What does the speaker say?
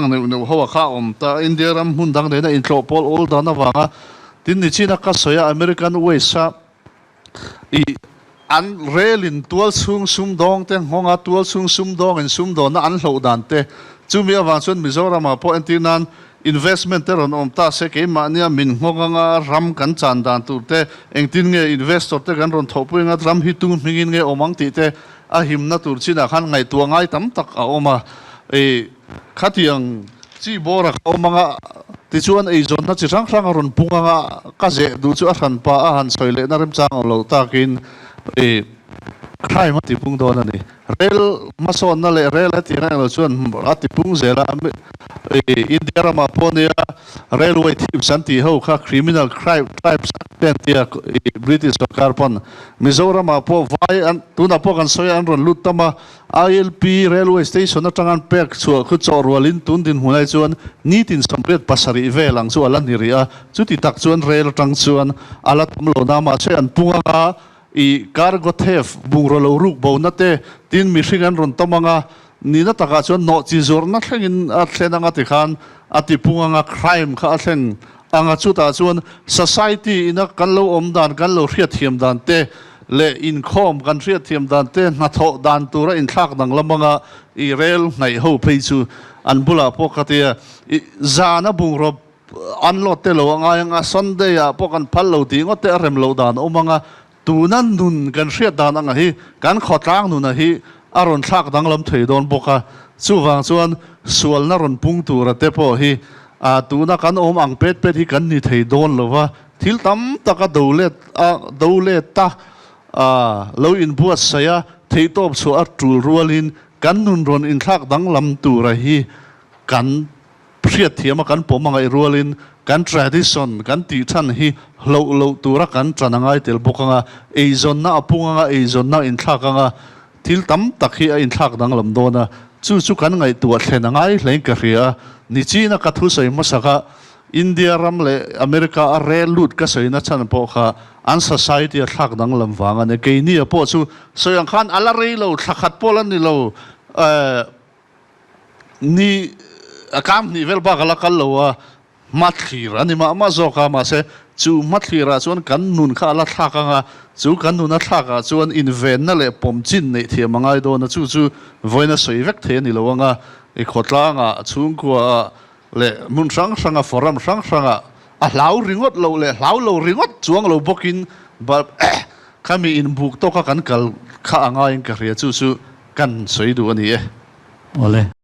Neuh neuh ho a kha a awm ta. India ram hmun dang nena intlawh pawl awl dan avanga tin ni chin a ka sawi a, American Waste a i an rel in tual chhung sumdawng te nghawng a, tual chhung sumdawng in sumdawnna an hloh dan te chumi avang chuan Mizoram ah pawh entir nan investment te rawn awm ta se keimahnia min nghawng anga ram kan chan dan tur te engtin nge investor te kan rawn thawhpui anga ram hi tu hmingin nge awm ang tih te a himna tur chinah khan ngaihtuah ngai tam tak a awm a. I khatiang chi bawr a ka awm anga tichuan eizawnna chi hrang hrang a rawn pung anga ka zeh duh chu a hran pah a han sawi lehna remchang awm loh takin i crime a tipung dawn a ni. Rel hmasawnna leh rel hetiang englo chuan a tipung zel a, i India ramah pawh nia railway thieves an tih ho kha criminal crime tribes te an tia i British sorkar pawn Mizoramah pawh vai an tunah pawh kan sawi a an rawn lut tam a, ILP Railway Station atanga an pek chhuah khu chawh rualin tun dinhmun ai chuan nitin 87 vel ang chu a la ni rih a, chuti tak chuan rail atang chuan a la tam lo na mahse an pung anga i cargo theft bungraw lo ruk bo na te tin mihring an rawn tam anga nihna takah chuan nawh chi zawrhna thlengin a thlen anga tikhan a ti pung anga crime kha a thleng anga chutah chuan society ina kan lo awm dan kan lo hriatthiam dan te leh inkhawm kan hriatthiam dan te hnathawh dan tura inthlak danglam anga i rel hnaih ho phei chu an bulah pawh ka tia i zana bungraw unload te lo a ngai anga Sunday ah pawh kan phal lo tih ngawt te a rem loh dan a awm anga Tuna nun kan hriat dan anga hi kan khawtlang nuna hi a rawn thlak danglam thei dawn bawk a, chuvang chuan sualna rawn pung tura te pawh hi tuna kan awm ang pet pet hi kan ni thei dawn lo va, thil tam taka do let a do let ta lo inbuatsaih a theihtawp chhuah a tul rualin kan nun rawn inthlak danglam tura hi kan Hriatthiam a kan pawm a ngaih rualin kan tradition kan tih than hi hloh loh tura kan tan a ngai tel bawk anga, eizawnna a pung anga, eizawnna a inthlak anga, thil tam tak hi a inthlak danglam dawn a, chu chu kan ngaihtuah thlen a ngai hlein ka hria a. Nichina ka thusawi hmasak a, India ram leh America a rel lut ka sawina chhan pawh kha an society a thlak danglam vang a ni. Keini a pawh chu sawi ang khan a la rei lo, thla khat pawh la ni lo, Ni a kam hnih vel bak a la kal lo a, hmathlir a ni mah mah zawk a, mahse chu hmathlirah chuan kan nun kha a la thlak ang a, chu kan nun a thlakah chuan invenna leh pawm chin neih thiam a ngai dawn a, chu chu vawiin a sawi vek thei a ni lo ang a, i khawtlangah, chhungkuaah leh hmun hrang hranga forum hrang hrangah a hlau ringawt lo leh hlau lo ringawt chuang lo bawkin khami inbuk tawka kan kal kha a ngaiin ka hria, chu chu kan sawi duh a ni e. Awle.